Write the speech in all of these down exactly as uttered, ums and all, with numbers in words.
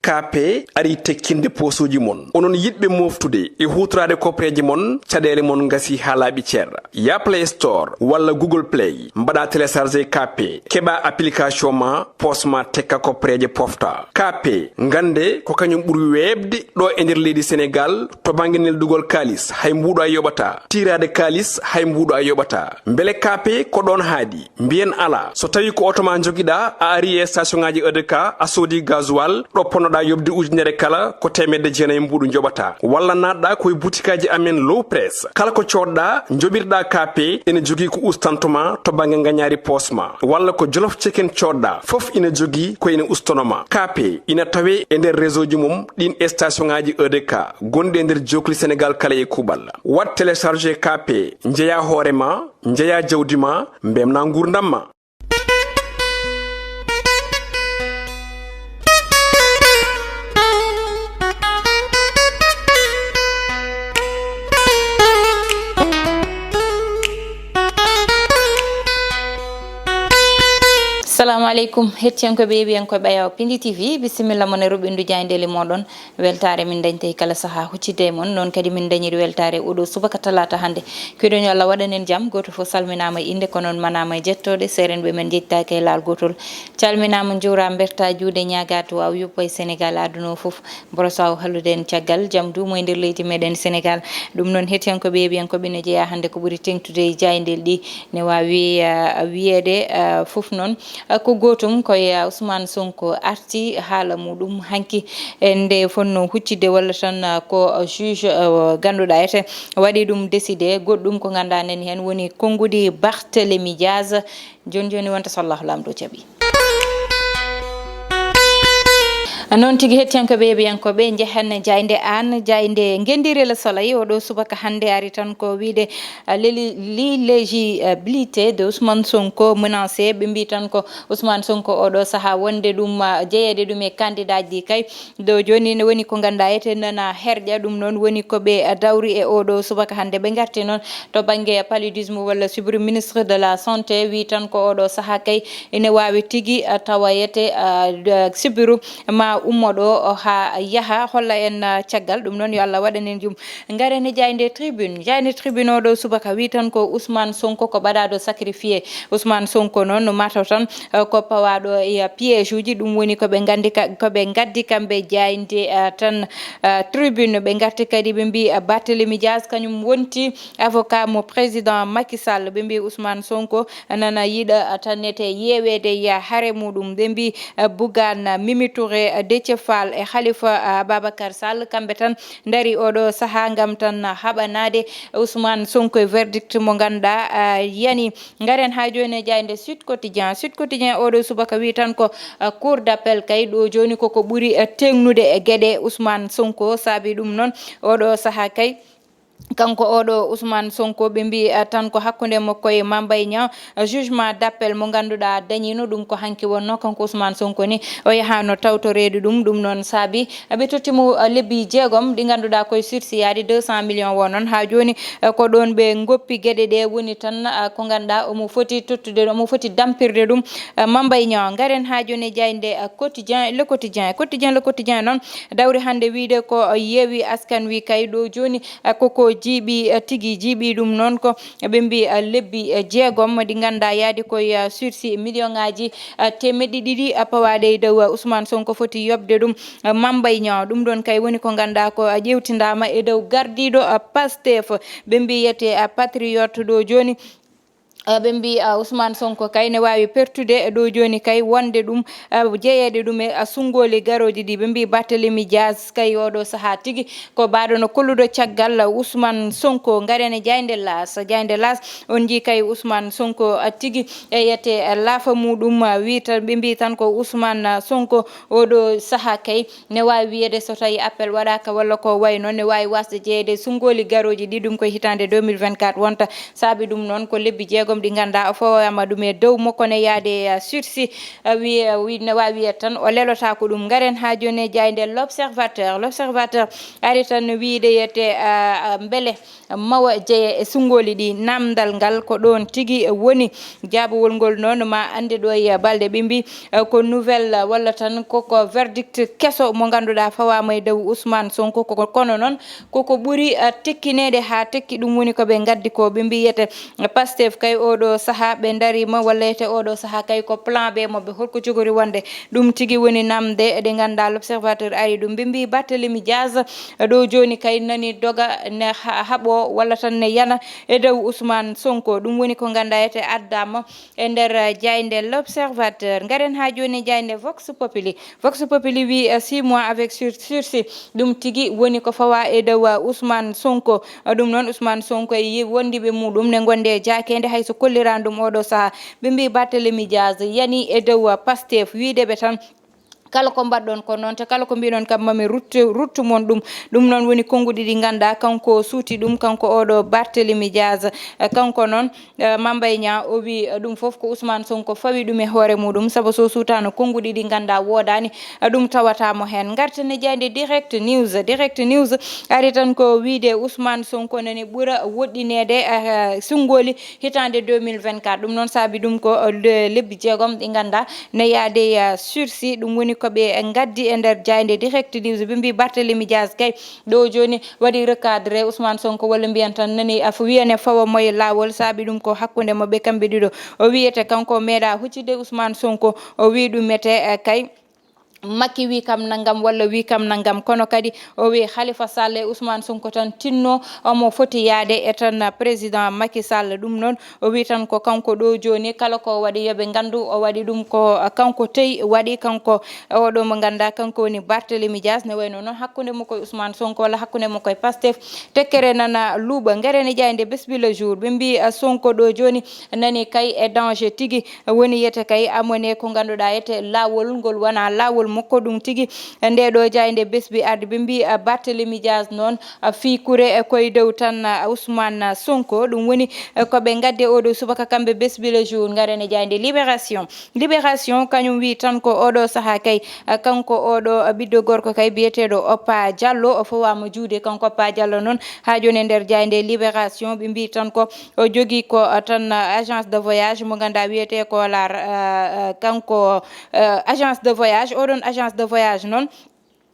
Kaape arii tekkinde poosuuji mon. Onon yiɗɓe mooftude e huutoraade koppereeje mon, caɗeele mon ngasii haa laaɓi cer. Yah Play Store walla Google Play, mbaɗaa télécharger Kaape, keɓaa application ma, poos ma tekka koppereeje pofta. Kaape, ngannde ko kañum ɓuri weeɓde ɗo e nder leydi Senegaal to bannge neldugol kaalis, hay mbuuɗo a yoɓataa. Tiiraade kaalis, hay mbuuɗo a yoɓataa. Mbele Kaape ko ɗoon haaɗi? Mbiyen alaa. So tawii ko oto ma njogiɗaa, a arii e station ŋaaji E D K, a soodii gasoil, ɗo ponnoɗaa yoɓde ujunere kala, ko teemedde jeenayi mbuuɗu njoɓataa. Walla naatɗaa ko e butikaaji amen Low Press. Kala ko coodɗaa, njoɓirɗaa Kaape, ene jogii ko ustanto ma to bannge ngañaari poos ma. Walla ko Jolof Chicken coodɗaa, fof ina jogii ko ene ustono ma. Kaape ina tawee e nder réseau ji mum ɗiin e station ŋaaji E D K gonɗi e nder jookli Senegaal kala e kuuɓal. Waɗ télécharger Kaape, njeyaa hoore ma, njeyaa jawdi ma, mbemnaa nguurndam ma. Salamu aleykum, hettiyankoɓe, yeeɓiyankoɓe Ɓayaawo Pindi T V, bisimilla mon e ruɓɓindu jaayndeeli mooɗon. Weltaare min dañta e kala sahaa huccitde e mon, noon kadi min dañiri weltaare oɗo subaka talaata hannde. Keɗoɗen yo Allah waɗan en jam, gooto fof salminaama e innde, ko noon manaama e jettooɗe, seerenɓe men njettaaki e laal gootol. Calminaama, njuuraa, mbertaa juuɗe, ñaagaa duwaaw, yuppa e Senegaal, aduna o fof. Borosaw hallude en caggal jam duumo e nder leydi meɗen Senegaal. Ɗum noon, hettiyankoɓe, yeeɓiyankoɓe, ne jeyaa hannde ko ɓuri teŋtude e jaayndeeli ɗi, ne waawi, ah, wiyeede, ah, fof noon, ah, ko gootum, ko e, ah, Ousmane Sonko arti haala muɗum hanki e nde fotnoo huccitde, walla tan, ah, ko, ah, juge, ah, gannduɗaa ete waɗi ɗum décidé. Goɗɗum ko ngannduɗaa nani heen woni konnguɗi Barthélémy Diaz. Jooni jooni wonta so Allahu Laamɗo jaɓi. Noon tigi, hettiyankoɓe, yeeɓiyankoɓe, njehen jaaynde aan, jaaynde ngenndiire Le Soleil. Oɗo subaka hannde ari tan ko wiyde, ah, l'é-, l'illégibilité de Ousmane Sonko menacée. Ɓe mbii tan ko Ousmane Sonko oɗo sahaa wonde ɗum, ah, jeyeede ɗum e candidat ji kay. Ɗo jooni ne woni ko ngannduɗaa ete nana herƴa, ɗum noon woni ko ɓe dawri e oɗo subaka hannde. Ɓe ngarti noon to bannge paludisme walla sibiru, ministre de la santé wii tan ko oɗo sahaa kay ene waawi tigi, ah, tawa ete, ah, d-, sibiru ma ummo ɗo haa yaha, holla en, ah, caggal. Ɗum noon yo Allah waɗan en jum. Ngaren e jaaynde Tribune. Jaaynde Tribune oɗo subaka wii tan ko Ousmane Sonko ko baɗaaɗo sacrifié. Ousmane Sonko noon no mataw tan, eh, ko pawaaɗo e, eh, piège uji. Ɗum woni ko ɓe nganndi ka-, ko ɓe ngaddi kamɓe jaaynde, eh, tan, eh, Tribune. Ɓe ngarti kadi ɓe mbii, eh, Barthélémy Diaz kañum wonti avocat mo président Macky Sall. Ɓe mbii Ousmane Sonko nana yiɗa, eh, tan ete yeeweede e hare muɗum. Ɓe mbii, eh, Bougane, eh, Mimi Touré, eh, Déthié Fall e Khalifa, eh, Ababacar Sall, kamɓe tan ndari oɗo sahaa ngam tan haɓanaade Ousmane Sonko e verdict mo ngannduɗaa, ah, yani. Ngaren haa jooni e jaaynde Sud Quotidien. Sud Quotidien oɗo subaka wii tan ko, ah, Cour d'appel kay ɗo jooni koko ɓuri, ah, teŋnude e geɗe Ousmane Sonko. Saabi ɗum noon oɗo sahaa kay kanko oɗo Ousmane Sonko ɓe mbii, ah, tan ko hakkunde makko e Mame Mbaye Niang. Jugement d'appel mo ngannduɗaa dañiino ɗum ko hanki wonnoo, kanko Ousmane Sonko ni o yahaano tawtoreede ɗum. Ɗum noon saabi ɓe totti mo, uh, lebbi jeegom ɗi ngannduɗaa koye sursis yaade deux cent millions woo noon. Haa jooni, uh, ko ɗoon ɓe ngoppi geɗe ɗe woni tan, uh, ko ngannduɗaa omo foti tottude, omo foti dampirde ɗum, uh, Mame Mbaye Niang. Ngaren haa jooni e jaaynde, uh, Quotidien, Le Quotidien. Quotidien, Le Quotidien noon dawri hannde wiyde ko, uh, Yewwi Askan Wi kay ɗo jooni, uh, koko jiiɓi, uh, tigi jiiɓi ɗum noon ko ɓe mbii, ah, lebbi, ah, jeegom ɗi ngannduɗaa yaadi koye, ah, sursis, million ŋaaji, ah, teemeɗɗe ɗiɗi, ah, pawaaɗe e dow, ah, Ousmane Sonko foti yoɓde ɗum, ah, Mame Mbaye Niang. Ɗum ɗoon kay woni ko ngannduɗaa ko, ah, ƴeewtindaama e dow gardiiɗo, ah, Pastef. Ɓe mbii yiyetee, ah, patriote ɗo jooni. Ah, ɓe mbii, ah, Ousmane Sonko kay ne waawi pertude e ɗo jooni kay wonde ɗum, ah, jeyeede ɗum e, ah, sunngooli garooji ɗi. Ɓe mbii Barthélémy Diaz kay oɗo sahaa tigi ko baɗono kolluɗo caggal Ousmane Sonko. Ngaren e jaaynde L'As. Jaaynde L'As, on njii kay Ousmane Sonko, ah, tigi e yiyetee, ah, laafa muɗum, ah, wii tan, ɓe mbii tan ko Ousmane, ah, Sonko oɗo sahaa kay ne waawi wiyeede so tawii appel waɗaaka walla ko wayi noon, ne waawi waasde jeyeede sunngooli garooji ɗi. Ɗum ko hitaande deux mille vingt-quatre wonta. Saabi ɗum noon ko lebbi jeegom ɗi ngannduɗaa o fawama ɗum e dow makko ne yaade, eh, sursis, eh, wi, eh, wi, ne waawi wiyede tan o lelotaako ɗum. Ngaren haa jooni e jaaynde L'Observateur. L'Observateur ari tan no wiyde yete, eh, eh, mbele mawa jeya e sunngooli ɗi. Namdal ngal ko ɗoon tigi woni. Jaabawol ngol noon ma annde ɗo e balɗe ɓe mbi, eh, ko nouvelle walla tan koko verdict keso mo ngannduɗaa fawama e dow Ousmane Sonko. Koko, kono noon koko ɓuri, eh, tekkineede haa tekki, ɗum woni ko ɓe ngaddi ko. Ɓe mbiyete Pastef kay oɗo sahaa ɓe ndariima, walla ete oɗo sahaa kay ko plan B maɓɓe, holko jogori wonde? Ɗum tigi woni namde ɗe ngannduɗaa L'Observateur ari ɗum. Ɓe mbi Barthélémy Diaz, eh, ɗo jooni kay nani doga ne ha-, haɓo walla tan ne yana e dow Ousmane Sonko. Ɗum woni ko ngannduɗaa ete addama e nder, eh, jaaynde L'Observateur. Ngaren haa jooni e jaaynde Vox Populi. Vox Populi wi, eh, six mois avec sur-, sursis. Ɗum tigi woni ko fawa e dow, eh, Ousmane Sonko. Eh, ɗum noon Ousmane Sonko e yi-, wondiɓe muɗum ne gonde e jaakeende hay so kollirani ɗum oɗo sahaa. Ɓe mbi Barthélémy Diaz yani e dow, eh, Pastef wiide ɓe tan kala ko mbaɗɗon ko noon, te kala ko mbiɗon kam mami ruttu, ruttu mon ɗum. Ɗum noon woni konnguɗi ɗi ngannduɗaa kanko suuti ɗum, kanko oɗo Barthélémy Diaz. Eh, kanko noon, eh, Mame Mbaye Niang o wi, eh, ɗum fof ko Ousmane Sonko fawi ɗum e hoore muɗum, sabu so suutano konnguɗi ɗi ngannduɗaa woodani, eh, ɗum tawata mo heen. Ngarten e jaaynde Direct News. Direct News ari tan ko wiide Ousmane Sonko nani ɓura woɗɗineede, eh, sunngooli hitaande deux mille vingt-quatre. Ɗum noon saabi ɗum ko, eh, le-, lebbi jeegom ɗi ngannduɗaa ne yaade, eh, sursis. Ɗum woni ko ɓe ngaddi e nder jaaynde Direct News. Ɓe mbi Barthélémy Diaz kay ɗo jooni waɗi recadré Ousmane Sonko, walla mbiyen tan nani af wiyane fawa moye laawol, saabi ɗum ko hakkunde maɓɓe kamɓe ɗiɗo. O wiyete kanko meeɗa huccitde Ousmane Sonko, o wi ɗum ete, eh, kay Macky wi kam nanngam walla wi kam nanngam, kono kadi o wi Khalifa Sall e Ousmane Sonko tan tinno omo foti yaade e tan président Macky Sall. Ɗum noon o wi tan ko kanko ɗo jooni kala ko waɗi yo ɓe nganndu o waɗi ɗum ko kanko tey waɗi, kanko oɗo mo ngannduɗaa kanko woni Barthélémy Diaz. Ne wayno noon hakkunde makko e Ousmane Sonko walla hakkunde makko e Pastef, tekkere nana luuɓa. Ngaren e jaaynde Bés Bi Le Jour. Ɓe mbi, eh, Sonko ɗo jooni nani kay e danger tigi. Woni yete kay amone ko ngannduɗaa yete laawol ngol wona laawol makko ɗum tigi. Nde ɗo jaaynde Bés Bi ardi ɓe mbi, eh, Barthélémy Diaz noon, eh, fii kure, eh, koye dow tan, eh, Ousmane Sonko. Ɗum woni, eh, ko ɓe ngadde oɗo subaka kamɓe Bés Bi Le Jour. Ngaren e jaaynde Libération. Libération kañum wi tan ko oɗo sahaa kay, eh, kanko oɗo, eh, ɓiɗɗo gorko kay biyeteeɗo Oppa Diallo, o fowama juude kanko Oppa Diallo noon. Haa jooni e nder jaaynde Libération ɓe mbi tan ko o jogii ko, eh, tan, eh, agence de voyage mo ngannduɗaa wiyetee ko la, eh, eh, kanko, eh, agence de voyage. Oɗon agence de voyage noon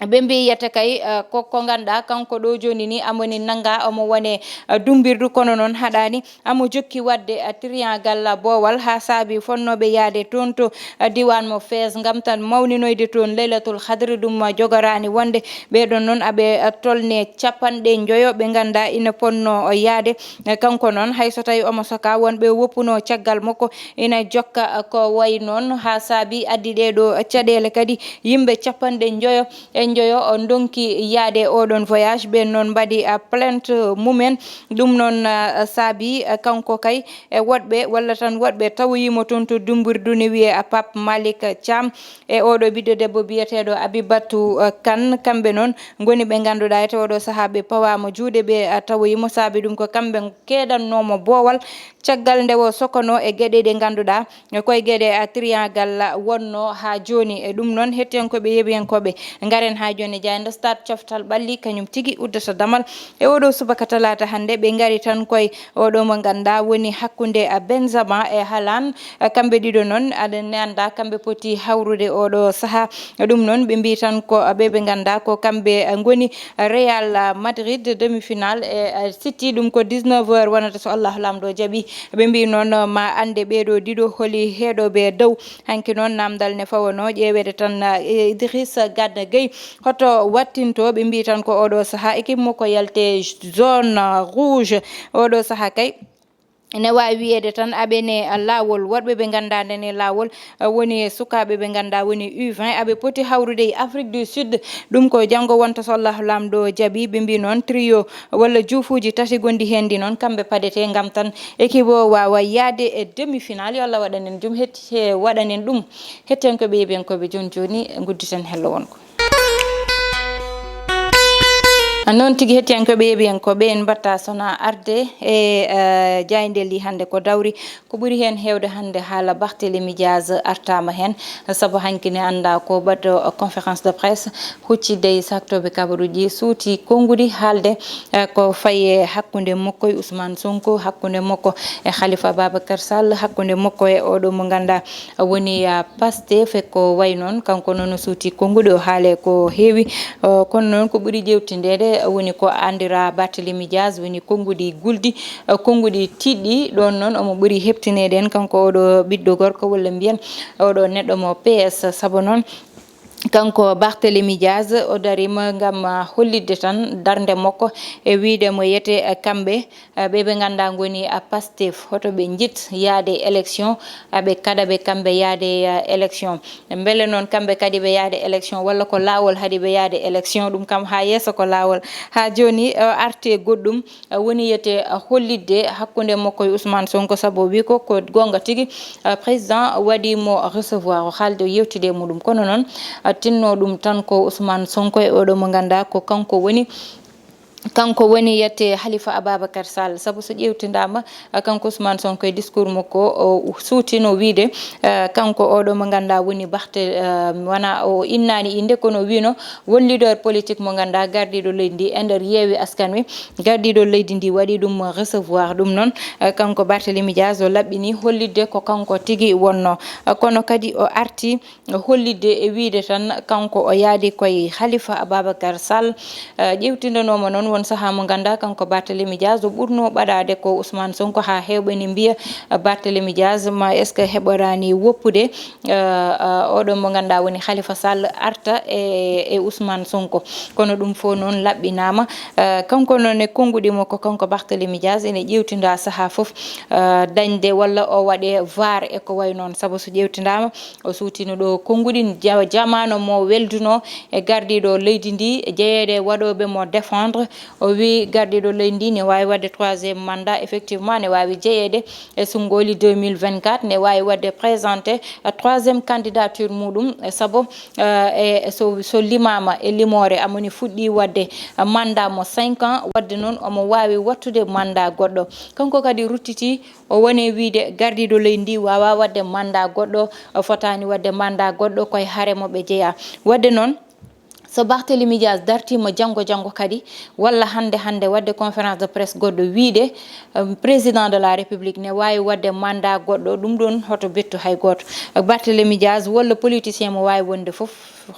ɓe mbi yete kay, eh, ko, ko ngannduɗaa kanko ɗo jooni ni amoni nannga omo wone, eh, dumbirdu, kono noon haɗaani amo jokki waɗde, eh, triangle boowal haa saabi fonnooɓe yaade toon to, eh, diiwaan mo Fès ngam tan mawninoyde toon Laylatul Khadr. Ɗum, eh, jogoraani wonde ɓeeɗon noon aɓe, eh, tolne capanɗe njoyo ɓe ngannduɗaa ina ponno, eh, yaade. Eh, kanko noon hay so tawi omo soka wonɓe woppuno caggal makko ina jokka, eh, ko wayi noon haa saabi addi ɗee ɗo caɗeele kadi yimɓe capanɗe njoyo e njoyo o ndonki yaade oɗon voyage. Ɓeen noon mbaɗi, eh, plainte mumen. Ɗum noon, eh, saabi, eh, kanko kay e woɗɓe walla tan woɗɓe tawoyimo toon to dumbirdu ne wiyee, eh, Pape Malick Thiam e oɗo ɓiɗɗo debbo biyeteeɗo Abibatou, eh, Kane. Kamɓe noon ngoni ɓe ngannduɗaa ete oɗo sahaa ɓe pawaama juuɗe ɓe, eh, tawoyimo saabi ɗum ko kamɓe keedannoomo boowal caggal nde o sokono e geɗe ɗe ngannduɗaa e koye geɗe, eh, triangle wonno haa jooni. E ɗum noon hettiyankooɓe yeɓiyankooɓe ngaren haa jooni e jaaynde Stade coftal ɓalli kañum tigi uddata damal e oɗo subaka talaata hannde. Ɓe ngari tan koye oɗo mo ngannduɗaa woni hakkunde, eh, Benzema e Haaland. Eh, kamɓe ɗiɗo noon aɗa ne annda kamɓe poti hawrude oɗo sahaa. Ɗum noon ɓe mbi tan ko ɓe ɓe ngannduɗaa ko kamɓe, eh, ngoni Real Madrid demi-finale e, eh, City. Ɗum ko dix-neuf heures wonata so Allahu Laamɗo jaɓi. Ɓe mbi noon ma annde ɓeeɗo ɗiɗo holi heeɗoɓe dow. Hanki noon namdal ne fawano ƴeewede tan, eh, Idrissa Gana Gueye hoto wattinto. Ɓe mbi tan ko oɗo sahaa équipe mo ko yalte zone rouge. Oɗo sahaa kay ne waawi wiyeede tan aɓe ne laawol. Woɗɓe ɓe ngannduɗaa ne laawol, eh, woni e sukaaɓe ɓe ngannduɗaa woni U vingt, aɓe poti hawrude e Afrique du Sud. Ɗum ko janngo wonta so Allahu Laamɗo jaɓi. Ɓe mbi noon trio walla juufuuji tati gonɗi heen ɗi noon kamɓe paɗete ngam tan équipe o waawa yaade e demi-finale. Yo Allah waɗan en jum hetti, he waɗan en ɗum. Hettiyankooɓe yeɓiyankooɓe jooni jooni ngudditen hello wonko. Noon tigi, hettiyankooɓe, yeeɓiyankooɓe, en mbaɗta sona arde e, eh, jaayndeeli hannde ko dawri. Ko ɓuri heen heewde hannde, haala Barthélémy Dias artaama heen, sabu hanki ne anndaa ko baɗɗo conférence de presse, huccitde e saktooɓe kabaruuji, suuti konnguɗi haalde, eh, ko fayi e hakkunde makko e Ousmane Sonko, hakkunde makko e Khalifa Ababacar Sall, hakkunde makko e oɗo mo ngannduɗaa woni, ah, Pastef. E ko wayi noon, kanko noon o suuti konnguɗi, o haale ko heewi. O, kono noon ko ɓuri ƴeewtindeede woni ko anndiraa Barthélémy Dias woni konnguɗi gulɗi, eh, konnguɗi tiiɗɗi. Ɗoon noon omo ɓuri heɓtineede en, kanko oɗo ɓiɗɗo gorko, walla mbiyen oɗo neɗɗo mo P S. Sabu noon, kanko Barthélémy Dias o dariima ngam, ah, hollitde tan darnde makko e wiyde mo yete, eh, kamɓe, eh, ɓe ɓe ngannduɗaa ngoni, ah, Pastef, hoto ɓe njiɗ yahde élection, ah, ɓe kaɗa ɓe kamɓe yahde, ah, élection. Mbele noon kamɓe kaɗi ɓe yahde élection, walla ko laawol haɗi ɓe yahde élection? Ɗum kam haa yeeso ko laawol. Haa jooni, eh, o arti e goɗɗum, eh, woni yete, eh, hollitde hakkunde makko e Ousmane Sonko, sabu o wi ko, ko goonga tigi, eh, président waɗi mo recevoir, o haalde, o yeewtide e muɗum. Kono noon, eh, tinno ɗum tan ko Ousmane Sonko e oɗo mo ngannduɗaa ko kanko woni, kanko woni yette Khalifa Ababacar Sall. Sabu so ƴeewtindaama, eh, kanko Ousmane Sonko e discours makko, o suutino wiyde, eh, kanko oɗo mo ngannduɗaa woni Barthé-, eh, wona o innaani innde, kono o wiino won leader politique mo ngannduɗaa gardiiɗo leydi ndi e nder Yewwi Askan Wi, gardiiɗo leydi ndi waɗi ɗum recevoir. Ɗum noon, eh, kanko Barthélémy Dias o laɓɓini hollitde ko kanko tigi wonno. Eh, kono kadi o arti hollitde e wiyde tan kanko o yaadi koye Khalifa Ababacar Sall. Eh, ƴeewtindanooma noon won sahaa mo ngannduɗaa kanko Barthélémy Dias o ɓurno ɓadaade ko Ousmane Sonko, haa heewɓe ne mbiya, eh, Barthélémy Dias ma est-ce que heɓoraani woppude, eh, eh, oɗo mo ngannduɗaa woni Khalifa Sall arta e, e Ousmane Sonko. Kono ɗum fof noon laɓɓinaama. Eh, kanko noon e konnguɗi makko, kanko Barthélémy Dias ene ƴeewtindaa sahaa fof, eh, dañde walla o waɗe vaar e ko wayi noon. Sabu so ƴeewtindaama, o suutino ɗo konnguɗi, ja-, jamaano mo welduno e gardiiɗo leydi ndi, jeyeede e waɗooɓe mo défendre. O wi gardiiɗo leydi ndi ne waawi waɗde troisième mandat, effectivement, ne waawi jeyeede e sunngooli deux mille vingt-quatre, ne waawi waɗde présenté, eh, troisième candidature muɗum, eh, sabu, eh, e so, so limaama e limoore, amoni fuɗɗi waɗde, eh, mandat mo cinq ans, waɗde noon omo waawi waɗtude mandat goɗɗo. Kanko kadi ruttiti, o woni wiyde gardiiɗo leydi ndi waawaa waɗde mandat goɗɗo, o fotaani waɗde mandat goɗɗo, koye hare mo ɓe jeyaa. Waɗde noon, so Barthélémy Dias dartiima janngo, janngo kadi, walla hannde, hannde waɗde conférence de presse goɗɗo wiyde, um, président de la République ne waawi waɗde mandat goɗɗo, ɗum ɗoon hoto bettu hay gooto. Barthélémy Dias walla politicien mo waawi wonde fof,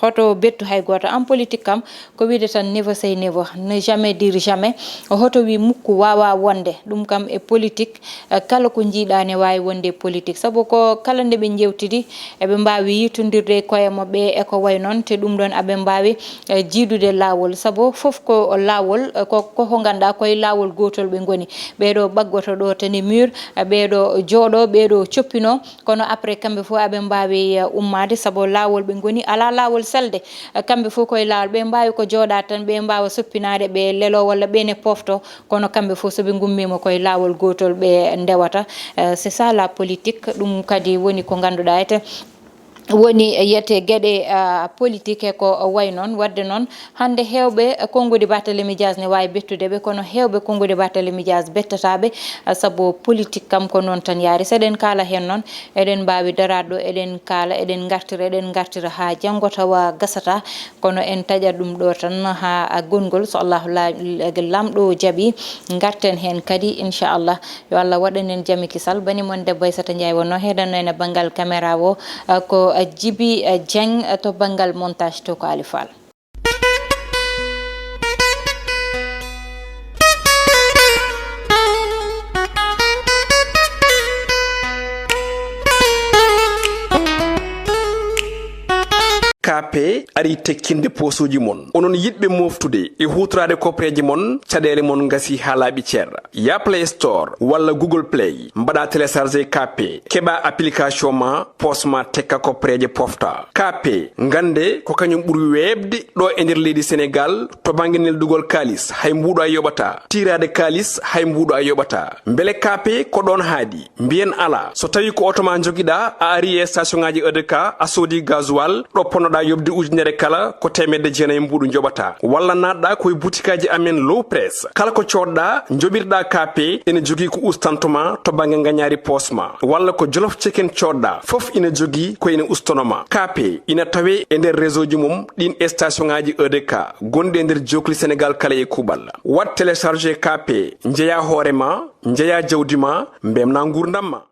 hoto bettu hay gooto. En politique kam, ko wiyde tan never say never, ne jamais dire jamais. Hoto wi mukku waawaa wonde. Ɗum kam e politique, eh, kala ko njiiɗaa ne waawi wonde e politique. Sabu ko kala nde ɓe njeewtidi, eɓe mbaawi yiitondirde e koye maɓɓe e ko wayi noon, te ɗum ɗoon aɓe mbaawi, eh, jiidude laawol. Sabu fof ko laawol, eh, ko, ko ko ngannduɗaa koye laawol gootol ɓe ngoni. Ɓee ɗo ɓaggoto ɗo to ne mur, eh, ɓee ɗo jooɗo, ɓee ɗo coppino. Kono après, kamɓe fof aɓe mbaawi, eh, ummaade, sabu laawol ɓe ngoni, alaa laawol selde. Eh, kamɓe fof koye laawol, ɓe mbaawi ko jooɗaade tan, ɓe mbaawa soppinaade, ɓe lelo walla ɓe ne pofto, kono kamɓe fof so ɓe ngummiima koye laawol gootol ɓe ndewata. Eh, c'est ça la politique, ɗum kadi woni ko ngannduɗaa ete. Woni yiyetee geɗe, ah, politique e ko wayi noon. Waɗde noon, hannde heewɓe konnguɗi Barthélémy Dias ne waawi bettude ɓe, kono heewɓe konnguɗi Barthélémy Dias bettataa ɓe, ah, sabu politique kam ko noon tan yaari. So eɗen kaala heen noon, eɗen mbaawi daraade ɗo, eɗen kaala, eɗen ngartira, eɗen ngartira haa janngo tawa gasataa, kono en taƴat ɗum ɗo tan haa gonngol, so Allahu la-, Laamɗo jaɓi, ngarten heen kadi, inchallah. Yo Allah waɗan en jam e kisal. Bani mon debbo Aissata Ndiaye wonno heedanno en e banngal caméra o, eh, ko, eh, Djiby, eh, Dieng, eh, to banngal montage to ko Ali Fall. K P ari tekkinde poosooji mon. Onon yiɗɓe mooftude e huutoraade kopreeje mon, caɗeele mon ngasii haa laaɓi cer. Yah Play Store walla Google Play, mbaɗaa télécharger K P, keɓaa application ma, poos ma tekka kopreeje pofta. K P, ngannde ko kañum ɓuri weeɓde ɗo e nder leydi Senegaal to bannge neldugol kaalis, hay mbuuɗu a yoɓataa. Tiiraade kaalis, hay mbuuɗu a yoɓataa. Mbele K P ko ɗoon haaɗi? Mbiyen alaa. So tawii ko oto ma njogiɗaa, a arii e station ŋaaji E D K, a soodii gasoil, ɗo ponnoɗaa Yoɓde ujunere kala ko teemedde jeenayi mbuuɗu njoɓata. Walla naatɗa ko e butikaaji amen Low Press. Kala ko coodɗa, njoɓirɗa K P, ene jogii ko ustantoma to bannge ngañaari poosma. Walla ko Jolof Chicken coodɗa, fof ina jogii ko ene ustanoma. K P ina tawee e nder réseau ji mum ɗiin station ŋaaji E D K gonɗi e nder jookli Senegaal kala e kuuɓal. Waɗ télécharger K P, njeyaa hoore ma, njeyaa jawdi ma, mbeltinaa nguurndam ma.